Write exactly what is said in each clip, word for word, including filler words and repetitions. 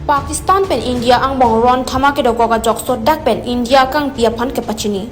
Pakistan pen India angbong ron thama kedokok ajok sodak pen India kangpi aphan kepachini.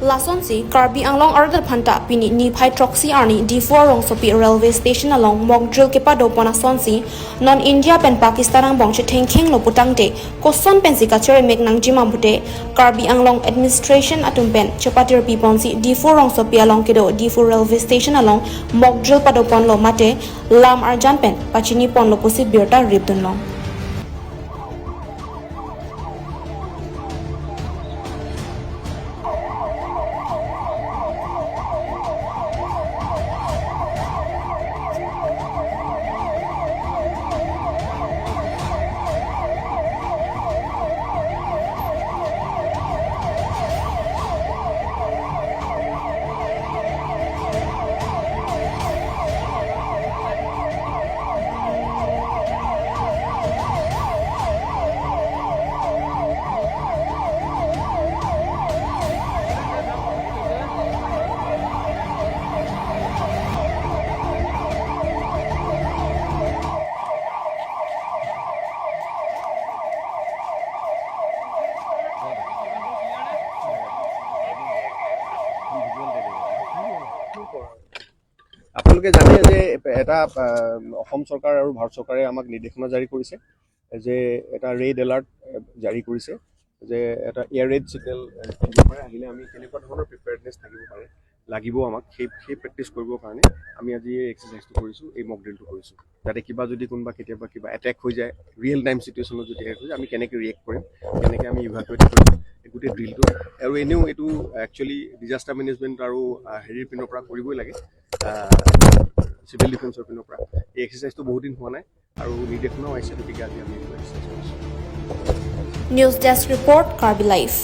Lasonsi Karbi Anglong arat aphan ta pini niphai throksi arni Diphu rongsopi railway station along mock drill kepadopon asonsi non India pen Pakistan angbong chethengkhenglo putangte koson pensi kacheremek nangjima pute Karbi Anglong administration atum pen chepatirpiponsi Diphu rongsopi along kedo Diphu railway station along mock drill padoponlo mate lam arjan pen pachiniponlo pusi birta ripdunlong. আপোনালোকে জানে যে এটা, আহ, অসম চৰকাৰ আৰু ভাৰত চৰকাৰে আমাক নিৰ্দেশনা জাৰি কৰিছে যে এটা ৰেড এলাৰ্ট, আহ, জাৰি কৰিছে যে এটা এয়াৰ ৰেড ছিগনেল, আহ, দিব পাৰে। আহিলে আমি কেনেকুৱা ধৰণৰ প্ৰিপেয়াৰ্ডনেছ থাকিব পাৰে, লাগিব আমাক, সেই, সেই প্ৰেক্টিছ কৰিবৰ কাৰণে আমি আজি এই এক্সাৰচাইজটো কৰিছোঁ, এই মক ড্ৰিলটো কৰিছোঁ, যাতে কিবা যদি কোনোবা কেতিয়াবা কিবা এটেক হৈ যায়, ৰিয়েল টাইম চিটুৱেশ্যনত যদি এটেক হৈ যায়, আমি কেনেকৈ ৰিয়েক্ট কৰিম, কেনেকৈ আমি ইভাকুৱেট কৰিম, এই গোটেই ড্ৰিলটো। আৰু এনেও এইটো একচুৱেলি ডিজাষ্টাৰ মেনেজমেণ্ট আৰু, আহ, হেৰিৰ পিনৰ পৰা কৰিবই লাগে, আহ, চিভিল ডিফেন্সৰ পিনৰ পৰা। এই এক্সাৰচাইজটো বহুত দিন হোৱা নাই আৰু নিৰ্দেশনাও আহিছে, গতিকে আজি আমি এইটো এক্সাৰচাইজ কৰিছোঁ। News Desk Report, Karbi Live.